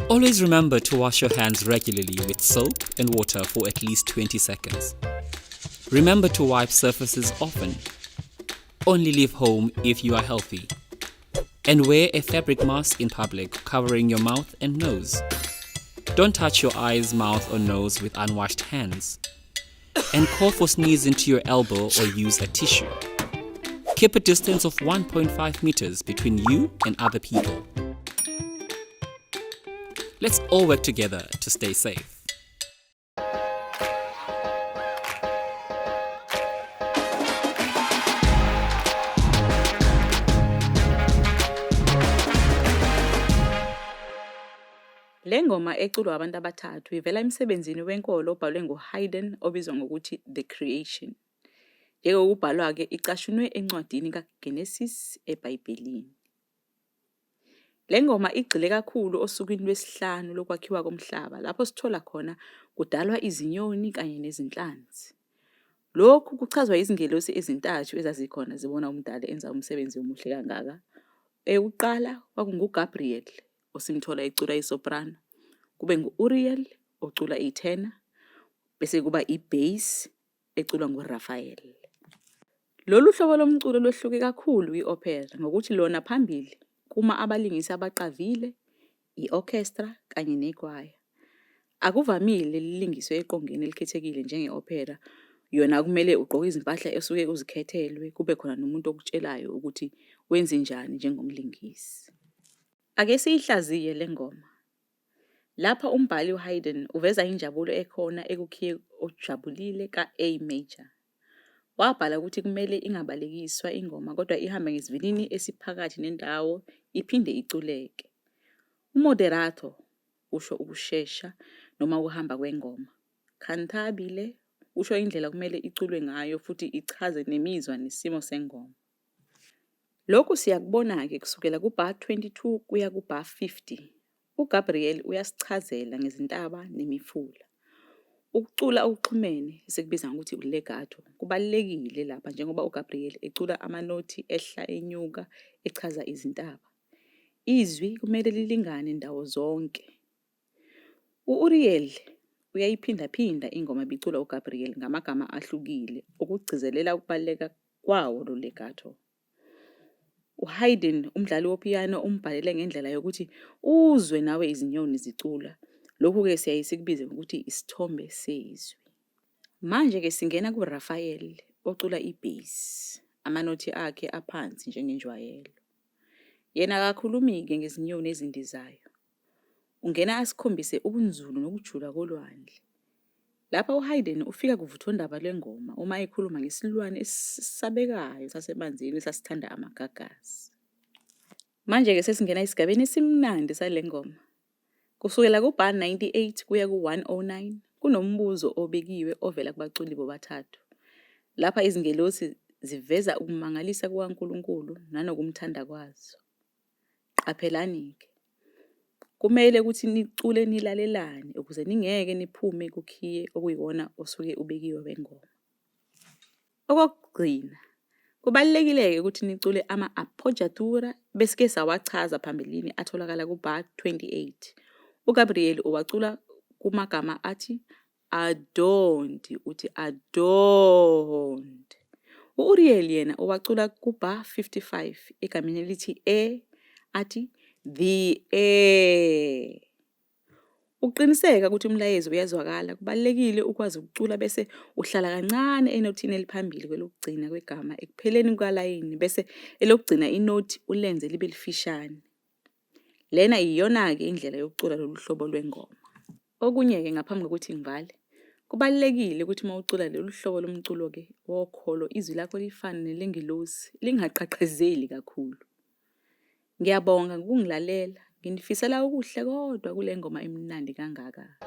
Always remember to wash your hands regularly with soap and water for at least 20 seconds. Remember to wipe surfaces often. Only leave home if you are healthy. And wear a fabric mask in public covering your mouth and nose. Don't touch your eyes, mouth, or nose with unwashed hands. And cough or sneeze into your elbow or use a tissue. Keep a distance of 1.5 meters between you and other people. Let's all work together to stay safe. Le ngoma eculwa abantu abathathu ivela emsebenzini wenkolo obhalwe nguHaydn obizwa ngokuthi The Creation. Njengokubhalwa-ke icashunwe encwadini kaGenesise eBhayibhelini. Le ngoma igxile kakhulu osukwini lwesihlanu lokwakhiwa komhlaba lapho sithola khona kudalwa izinyoni kanye nezinhlanzi. Lokhu kuchazwa izingelosi ezintathu ezazikhona zibona uMdali enza umsebenzi omuhle kangaka. Eyokuqala kwakunguGabriel osimthola ecula isoprano, kube ngu-Uriel ocula ithena, bese kuba i-bass eculwa nguRaphael. Lolu hlobo lomculo lwehluke kakhulu kwi-opera ngokuthi lona phambili kuma abalingisi abaqavile, i-orchestra kanye nekwaya. Akuvamile lilingiswe eqongeni elikhethekile njenge-opera yona kumele ugqoke izimpahla osuke uzikhethelwe kube khona nomuntu okutshelayo ukuthi wenzenjani njengomlingisi. Ake siyihlaziye le ngoma. Lapha umbhali uHaydn uveza injabulo ekhona ekukhiye ojabulile ka-A major. Wabhala ukuthi kumele ingabalekiswa ingoma kodwa ihambe ngesivinini esiphakathi nendawo iphinde iculeke. UModerato usho ukushesha noma ukuhamba kwengoma. Cantabile usho indlela okumele iculwe ngayo futhi ichaze nemizwa nesimo sengoma. Lokhu siyakubona-ke kusukela ku-bar 22 kuya ku-bar 50. UGabriel uyasichazela ngezintaba nemifula. Ukucula okuxhumene, esikubiza ngokuthi u-legato, kubalulekile lapha njengoba uGabriel ecula amanothi ehla enyuka echaza izintaba. Izwi kumele lilingane ndawo zonke. U-Uriel uyayiphindaphinda ingoma ebiculwa uGabriel ngamagama ahlukile ukugcizelela ukubaluleka kwawo lo legato. UHaydn, umdlali wopiyano, umbhalele ngendlela yokuthi uzwe nawe izinyoni zicula. Lokhu-ke siyaye sikubize ngokuthi isithombe sezwi. Manje-ke singena kuRaphael ocula i-bass, amanothi akhe aphansi njengenjwayelo. Yena akakhulumi-ke ngezinyoni ezindizayo. Ungena asikhombise ubunzulu nokujula kolwandle. Lapha uHaydn ufika kuvuthondaba lwengoma uma ekhuluma ngesilwane esisabekayo sasemanzini esasithanda amagagasi. Manje-ke sesingena esigabeni esimnandi sale ngoma. Kusukela ku-bar 98 kuya ku-109 kunombuzo obekiwe ovela kubaculi bobathathu. Lapha izingelosi ziveza ukumangalisa kukaNkulunkulu nanokumthanda kwazo. Qaphelani-ke, kumele ukuthi nicule nilalelane ukuze ningeke niphume kukhiye okuyiwona osuke ubekiwe wengoma. Okokugcina, kubalulekile-ke ukuthi nicule ama-appoggiatura besike sawachaza phambilini atholakala ku-bar 28. UGabriel uwacula kumagama athi Adonti uthi adont. U-Uriel yena uwacula ku-bar 55 egameni elithi e athi the air. Ukuqiniseka ukuthi umlayezo uyazwakala kubalulekile ukwazi ukucula bese uhlala kancane enothini eliphambili kwelokugcina kwegama ekupheleni kukalayini bese elokugcina inothi ulenze libe lifishane. Lena iyona-ke indlela yokucula lolu hlobo lwengoma. Okunye-ke ngaphambi kokuthi ngivale, kubalulekile ukuthi uma ucula lolu hlobo lomculo-ke wokholo izwi lakho lifane nelengelosi, lingaqhaqhazeli kakhulu. Ngiyabonga ngokungilalela, nginifisela okuhle kodwa kule ngoma emnandi kangaka.